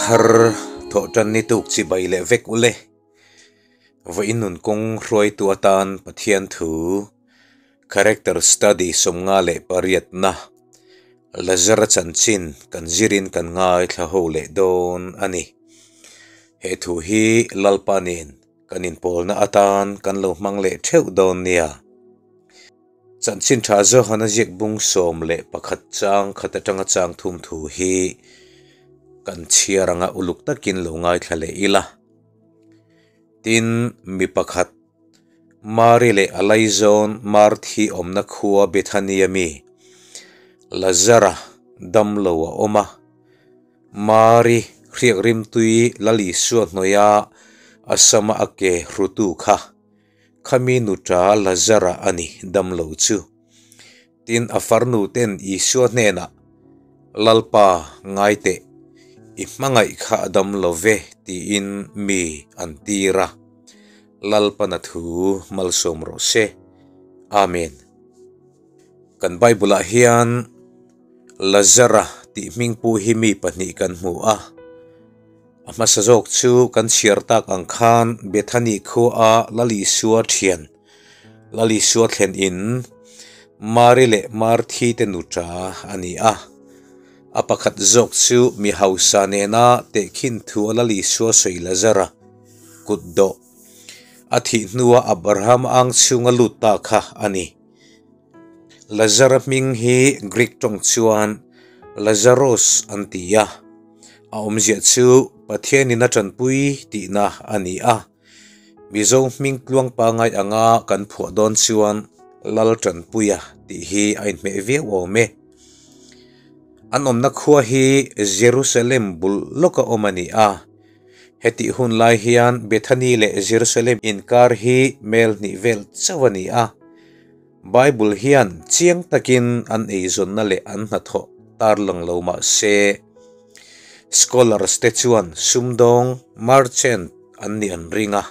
thar thawhtanni tuk chibai leh vek ule. Vawiin nun kawng hruaitu atan Pathian thu Character Study 58na Lazara chanchin kan zirin kan ngaithla ho leh dawn a ni. He thu hi Lalpa nen kan inpawlna atan kan lo hmang leh theuh dawn nia. Chanchin tha Johana ziak bung 11 chang khat atanga chang thum thu hi kan chhiar anga uluk takin lo ngaithla leh ila. Tin, mi pakhat Mari leh a laizawn Marthi awmna khua Bethania mi Lazara damlo a awm a. Mari hriak rimtui Lal Isua hnuaia a sama a ke hrutu kha Khami nuṭa Lazara a ni damlo chu. Tin, a farnu ten Isua hnenah, Lalpa, ngai teh, i hmangaih kha a dam lo ve, tiin mi an tir a. Lalpana thu malsawm rawh se. Amen. Kan Bible-ah hian Lazara tih hmingpu hi mi pahnih kan hmu a. A hmasa zawk chu kan chhiar tak ang khan Bethany khua Lal Isua thian, Lal Isua thlen in Mari leh Marthi te nuṭa a ni a. A pakhat zawk chu mi hausa nena tehkhin thu a Lal Isua sawi Lazara kut dawh a thih hnua Abraham ang chhunga lut ta kha a ni. Lazara hming hi Greek tawng chuan Lazaros an ti a, a awmzia chu Pathianin a tanpui tihna a ni a. Mizo hming tluang pangai anga kan phuah dawn chuan Lal Tanpuia tih hi a inhmeh viau awm e. An awmna khua hi Jerusalem bul lawka awm a ni a. Hetih hun lai hian Bethany leh Jerusalem inkar hi mel hnih vel chauh a ni a. Bible hian chiang takin an eizawnna leh an hnathawh tarlang lo mah se, scholars te chuan sumdawng, merchant, an nih an ring a.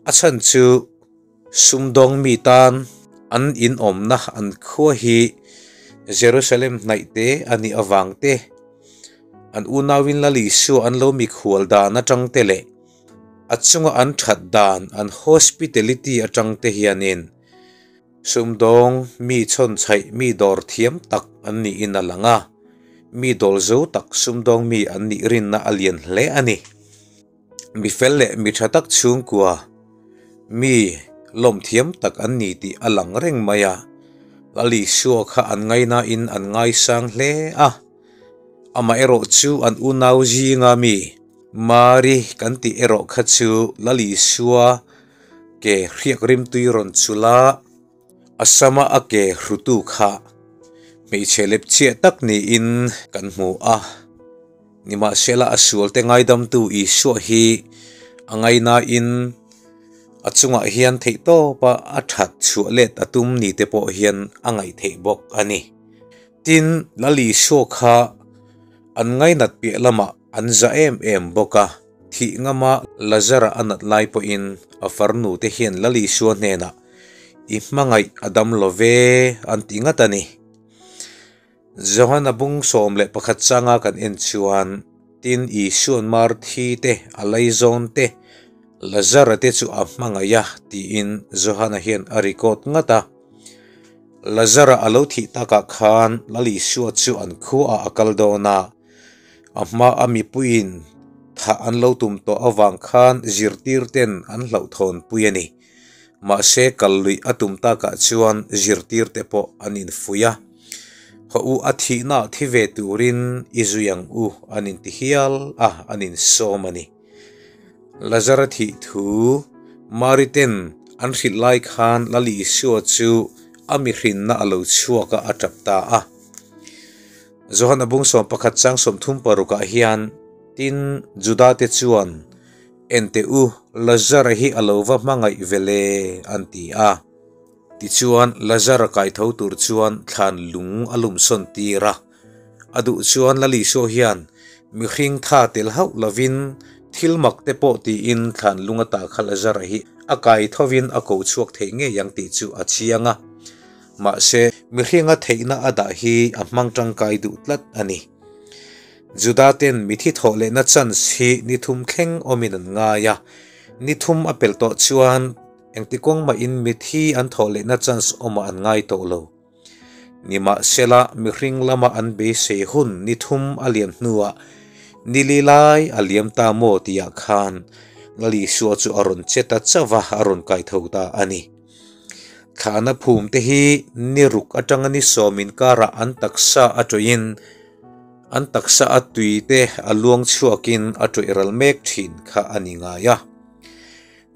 A chhan chu sumdawng mi tan an inawmna an khua hi Jerusalem hnaih te a nih avang te, an unauin Lal Isua an lo mikhual dan atang te leh A chunga an that dan, an hospitality atang te hianin sumdawng, mi chhawnchhaih, mi dawr thiam tak an niin a lang a, mi dawl zo tak sumdawng mi an nih rinna a lian hle a ni. Mi fel leh mi tha tak chhungkua, mi lawm thiam tak an ni tih a lang reng mai a, Lal Isua kha an ngainain an ngaisang hle a, amaherawhchu an unau zinga mi, Mari kan tih erawh kha chu Lal Isua ke hriak rimtui rawn chulh a, a sama a ke hrutu kha hmeichhe lep chiah tak niin kan hmu a. Nimahsela a sualte ngaidamtu Isua hi a ngainain a chungah hian theihtawpa a that chhuah let a tum ni te pawh hian a ngaihtheih bawk a ni. Tin, Lal Isua kha an ngainat piah lamah an za em em bawk a, thih ngama Lazara a nat lai pawhin a farnu te hian Lal Isua hnenah, I hmangaih a dam lo ve, an ti ngat a ni. Johana bung 11 changa kan en chuan, Tin, Isua'n Marthi te, a laizawn te, Lazara te chu a hmangaih a, tiin Johana hian a record ngat a. Lazara a lo thih takah khan Lal Isua chu an khuaah a kal dawn a, a hma a mipuiin thah an lo tum tawh avang khan zirtirten an hlauhthawnpui a ni. Mahse kal luih a tum takah chuan zirtirte pawh an infuih a, Haw u a thihnaah thi ve turin i zui ang u an inti hial a, an insawm a ni. Lazara thih thu Mari ten an hrilh lai khan Lal Isua chu a mihrinna a lo chhuak a, a tap ta a. Johana bung 11 chang 36 ah hian, Tin, Juda te chuan, Ente u, Lazara hi a lo va hmangaih ve le, an ti a. Tichuan, Lazara kai tho tur chuan thlan lung a lumsawn tir a. A duh chuan Lal Isua hian mihring tha tel hauh lovin thil mak te pawh tiin thlan lung ata kha Lazara hi a kai thovin a ko chhuak thei ngei ang tih chu a chiang a. Mahse, mihringa theihna a dah hi a hmang tangkai duh tlat a ni. Juda ten mithi thawh lehna chance hi ni thum thleng awmin an ngai a, ni thum a pelh tawh chuan engti kawng mahin mithi an thawh lehna chance awmah an ngai tawh lo. Nimahsela mihring lama an beisei hun ni thum a liam hnuah ni li lai a liam ta maw tihah khan Lal Isua chu a rawn che ta chauh va, a rawn kai tho ta a ni. Thlahna phum te hi ni ruk atanga ni sawm inkarah an taksa a tawih in an taksa a tui te a luang chhuakin a tawih ral mek thin kha a ni ngai a.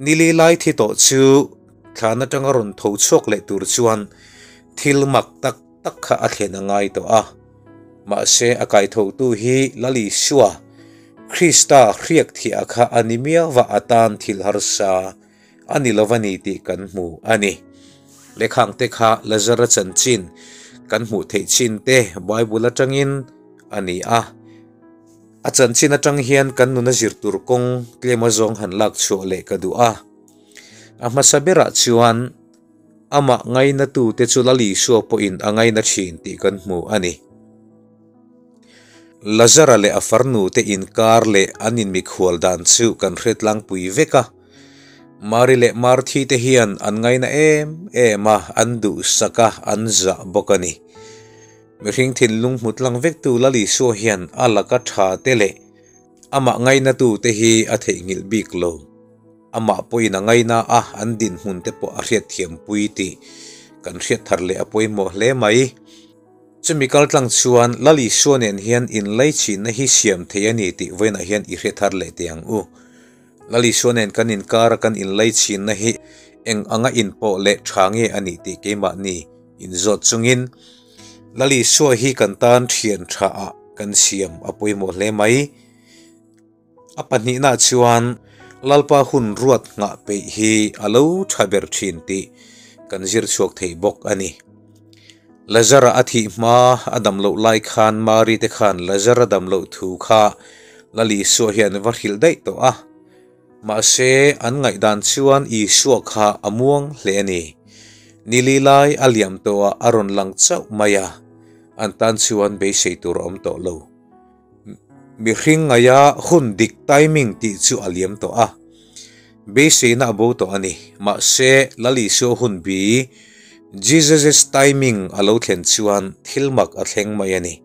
Ni li lai thi tawh chu thlan atanga rawn tho chhuak leh tur chuan thil mak tak tak kha a thlen a ngai tawh a. Mahse a kaithotu hi Lal Isua, Krista hriak thiah kha a ni miau va atan thil harsa a ni lo a ni tih kan hmu a ni. Lehkhang te kha Lazara chanchin kan hmuh theih chin te Bible atangin a ni a. A chanchin atang hian kan nuna zir tur kawng tlem azawng han lak chhuah leh ka duh a. A hmasa berah chuan amah ngainatute chu Lal Isua pawhin a ngaina thin tih kan hmu a ni. Lazara leh a farnute inkar leh an inmikhual dan chu kan hre tlangpui vek a. Mari leh Marthi te hian an ngaina em em a, an duhsak a, an zah bawk a ni. Mihring thinlung hmu tlang vektu Lal Isua hian a laka tha te leh amah ngainatute hi a theihnghilh bik lo. Amah pawhin a ngaina a, an dinhmun te pawh a hriatthiampui tih kan hriat thar leh a pawimawh hle mai. Chumi kaltlang chuan Lal Isua nen hian inlaichhinna hi siam thei a ni tih vawiinah hian i hre thar leh teh ang u. Lal Isua nen kan inkara kan inlaichhinna hi eng anga inpawh leh tha nge a nih tih keimahni inzawt chungin Lal Isua hi kan tan thian tha ah kan siam a pawimawh hle mai. A pahnihna chuan Lalpa hun ruat nghah peih hi a lo tha ber thin tih kan zir chhuak thei bawk a ni. Lazara a thih hma a dam loh lai khan Mari te khan Lazara dam loh thu kha Lal Isua hian va hrilh daih tawh a. Mahse, an ngaihdan chuan Isua kha a muang hle a ni. Ni li lai a liam tawhah a rawn lang chauh mai a, an tan chuan beisei tur a awm tawh lo. Mihring ngaia hun dik timing tih chu a liam tawh a, beiseina a bo tawh a ni. Mahse, Lal Isua hun bi, Jesus' timing a lo thlen chuan thil mak a thleng mai a ni.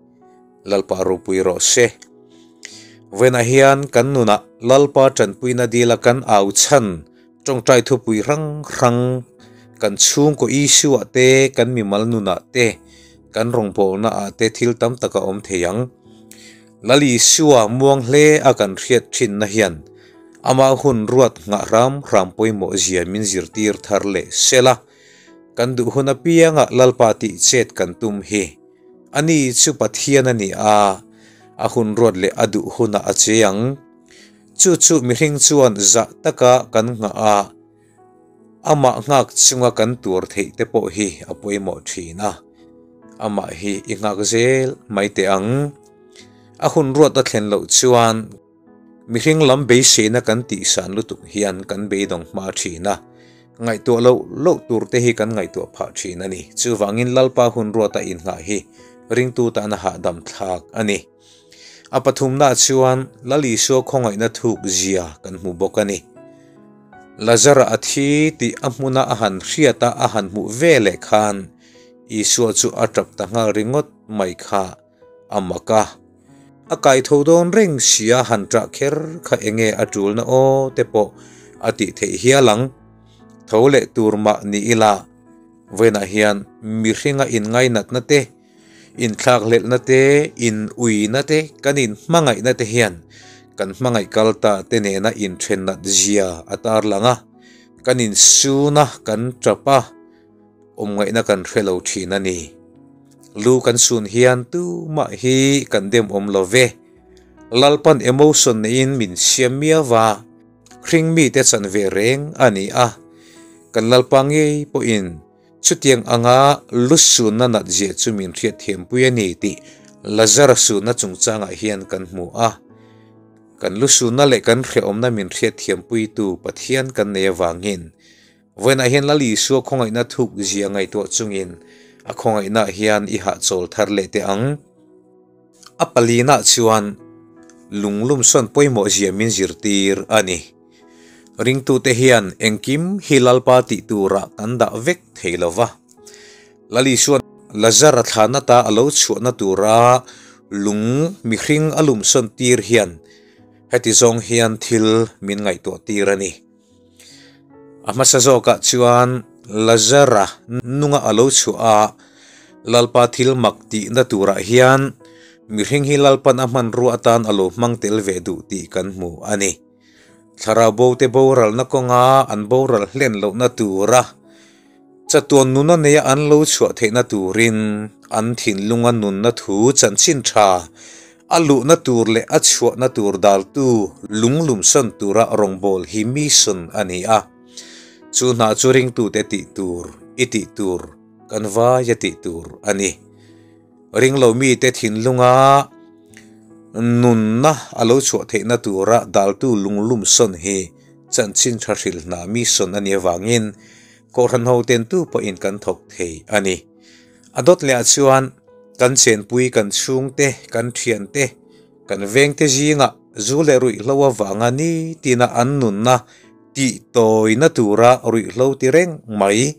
Lalpa ropui rawh se. Vawiinah hian kan nunah Lalpa tanpuina dila kan au chhan tawngtai thupui hrang hrang kan chhungkaw issue ah te, kan mimal nunah te, kan rawngbawlna ah te thil tam tak a awm thei ang. Lal Isua muang hle a kan hriat thinna hian ama hun ruat nghah hram hram pawimawh zia min zirtir thar leh sela, kan duh hun apiangah Lalpa tih chet kan tum hi. Ani chu Pathian a ni a, a hun ruat leh a duh hunah a che ang. Chu chu mihring chuan zah taka kan nghah a, amah nghak chunga kan tuar theih te pawh hi a pawimawh thin a. Amah hi i nghak zel mai teh ang. A hun ruat a thlen loh chuan mihring lam beiseina kan tihsan lutuk hian kan beidawng hma thin a, ngaihtuah loh loh tur te hi kan ngaihtuah phah thin a ni. Chuvangin Lalpa hun ruata innghah hi ringtu tana hahdam thlak a ni. A pathumna chuan Lal Isua khawngaihna thuk zia kan hmu bawk a ni. Lazara a thi tih a hmuna a han hriat a, a han hmuh ve leh khan Isua chu a tap ta nghal ringawt mai kha a mak a. A kaitho dawn reng sia han ṭah kher kha enge a ṭulna aw te pawh a tih theih hial ang. Tho leh tur mah ni ila vawiinah hian mihringa inngainatna te, Inthlakhlelhna te, inuina te, kan inhmangaihna te hian kan hmangaih kal ta te nena inthen nat zia a tarlang a, kan insuna kan tap a, awmngaihna kan hre lo thin a ni. Lu kan sun hian tumah hi kan dem awm lo ve. Lalpan emotion neiin min siam miau va, hring mite chan ve reng a ni a, kan Lalpa ngei pawhin Chutiang anga lu sunna nat zia chu min hriat thiampui a ni tih Lazara sunna chungchangah hian kan hmu a. Kan lu sunna leh kan hrehawmna min hriat thiampuitu Pathian kan nei avangin vawiinah hian Lal Isua khawngaihna thuk zia ngaihtuah chungin a khawngaihnaah hian i hahchawl thar leh teh ang. A palinah chuan. lunglum sawn pawimawh zia min zirtir a ni. Ringtute hian engkim hi Lalpa tih turah kan dah vek thei lo va. Lal Isuan Lazara thlan ata a lo chhuahna tura lung mihring a lumsawn tir hian heti zawng hian thil min ngaihtuah tir a ni. A hmasa zawkah chuan Lazara nunga a lo chhuah a, Lalpa thil mak tihna turah hian mihring hi Lalpan a hmanrua atan a lo hmang tel ve duh tih kan hmu a ni. Thlarau bote boralna kawnga an boral hlen lohna tura chatuan nuna neia an lo chhuah theihna turin an thinlunga nunna thu chanchin tha a luhna tur leh a chhuahna tur daltu lunglumsawn tura rawngbâwl hi mission a ni a. Chu hna chu ringtute tih tur, i tih tur, kan vaia tih tur a ni. Ringlo mite thinlunga nunna a lo chhuah theihna tura daltu lunglumsawn hi chanchin tha hrilh hna mission a nih avangin Kohhran hoten tu pawhin kan thawk thei a ni. A dawt leh ah chuan kan chenpui, kan chhungte, kan thiante, kan vengte zingah zu leh ruihhlo avanga nitina an nunna tih tawina tura ruihhlo ti reng mai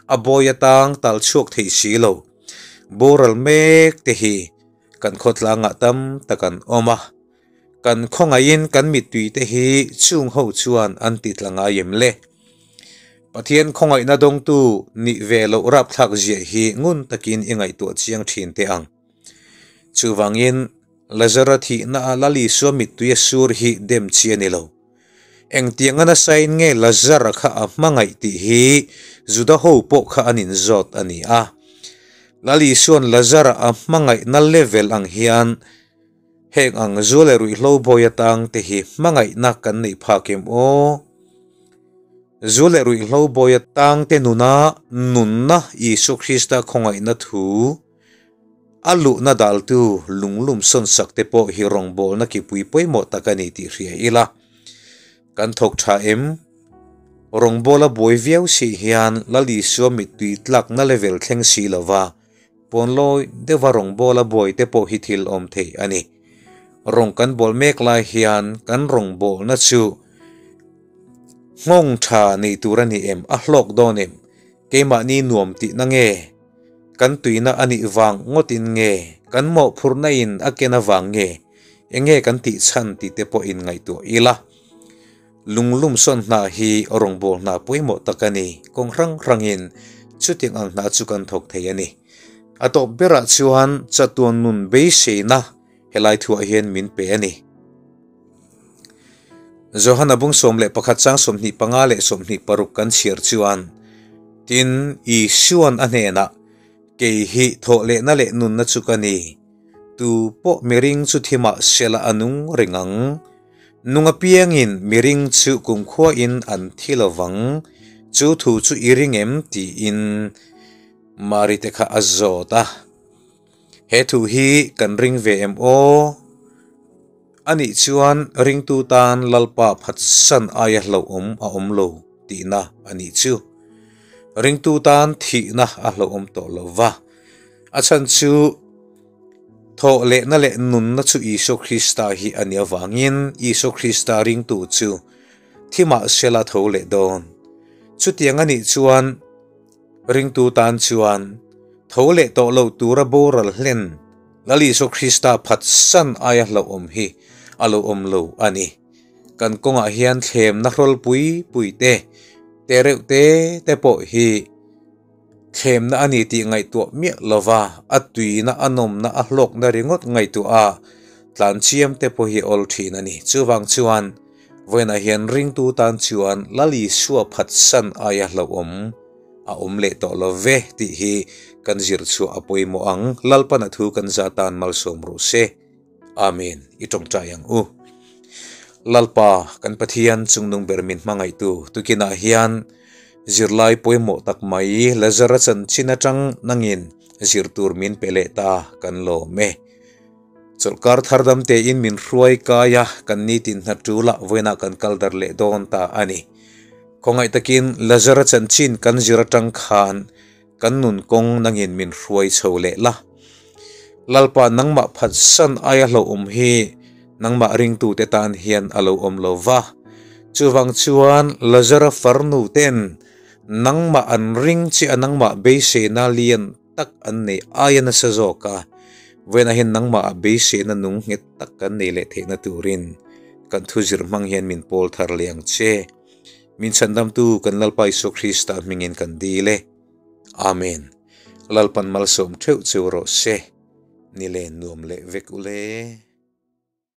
a bawi atang tal chhuak thei si lo. Boral mek te hi kan khawtlangah tam tak an awm a, kan khawngaihin kan mittui te hi chung ho chuan an ti tla ngai em le? Pathian khawngaihna dawngtu nih ve loh rapthlak ziah hi ngun takin i ngaihtuah chiang thin teh ang. Chuvangin, Lazara thihna a Lal Isua mittui a sur hi dem chi a ni lo. Engtianga nasain nge Lazara kha a hmangaih tih hi Juda ho pawh kha an inzawt a ni a. Lal Isua'n Lazara a hmangaihna level ang hian Heng ang zu leh ruihhlo bawi atang te hi hmangaihna kan neih phak em aw? Zu leh ruihhlo bawi atang te nuna nunna Isua Krista khawngaihna thu a luhna daltu lunglum sawnsak te pawh hi rawngbawlna kipui pawimawh tak a ni tih hria ila. Kan thawk tha em? Rawngbawla buai viau si hian Lal Isua mittui tlakna level thleng si lova Pawnlawi deuha rawngbawla buai te pawh hi thil awm thei a ni. Rawng kan bawl mek lai hian kan rawngbawlna chu nghawng tha nei tur a ni em, a hlawk dawn em? Keimahni nuam tihna nge? Kan tuina a nih vang ngawtin nge? Kan mawhphurhna in a ken avang nge? Enge kan tih chhan tih te pawh in ngaihtuah ila. Lunglum sawn hna hi rawngbâwl hna pawimawh tak a ni. Kawng hrang hrangin chutiang ang hna chu kan thawk thei a ni. A tawp berah chuan chatuan nun beiseina helai thuah hian min pe a ni. Johana bung 11 chang 25 leh 26 kan chhiar chuan, Tin, Isua'n a hnenah, Kei hi thawhlehna leh nunna chu ka ni. Tu pawh miring chu thi mah sela a nung reng ang. Nung apiangin miring chu kumkhuain an thi lo vang, chu thu chu i ring em? tiin Mari te kha a zawt a. He thu hi kan ring ve em aw? Anih chuan ringtu tan Lalpa phatsan aia hlauhawm a awm lo tihna a nih chu. Ringtu tan thihna a hlauhawm tawh lo va, a chhan chu, Thawh lehna leh nunna chu Isua Krista hi a nih avangin Isua Krista ringtu chu thi mah sela tho leh dawn. Chutiang a nih chuan ringtu tan chuan tho leh tawh lo tura boral hlen Lal Isua Krista phatsan aia hlauhawm hi a lo awm lo a ni. Kan kawngah hian thlemna hrawlpui pui te, te reuh te te pawh hi Thlemna a ni tih ngaihtuah miah lova a tuina a nawmna a hlawkna ringawt ngaihtuah a tlan chiam te pawh hi awl thin a ni. Chuvang chuan vawiinah hian ringtu tan chuan Lal Isua phatsan aia hlauhawm a awm leh tawh lo ve tih hi kan zir chhuah a pawimawh ang. Lalpana thu kan za tan malsawm rawh se. Amen. I tawngtai ang u. Lalpa, kan Pathian chungnung ber min hmangaihtu tukinah hian zirlai pawimawh tak mai Lazara chanchin atang nangin zir tur min pe leh ta kan lawm e. Chawlhkar thar dam tein min hruai kai a, kan nitin hna tulah vawiinah kan kal dar leh dawn ta a ni. Khawngaih takin Lazara chanchin kan zir atang khan Kan nun kawng nangin min hruai chho leh la. Lalpa nangmah phatsan aia hlauhawm hi Nangmah ringtute tan hian a lo awm lo va. Chuvang chuan Lazara farnu ten nangmah an ring che a nangmah beiseina lian tak an nei aia nasa zawk a, vawiinah hian nangmah a beiseina nung nghet tak kan nei leh theihna turin kan thu zir hmang hian min pawl thar leh ang che. Min chhandamtu kan Lalpa Isua Krista hmingin kan dil e. Amen. Lalpan malsawm theuh cheu rawh se. Ni len nuam leh vek ule.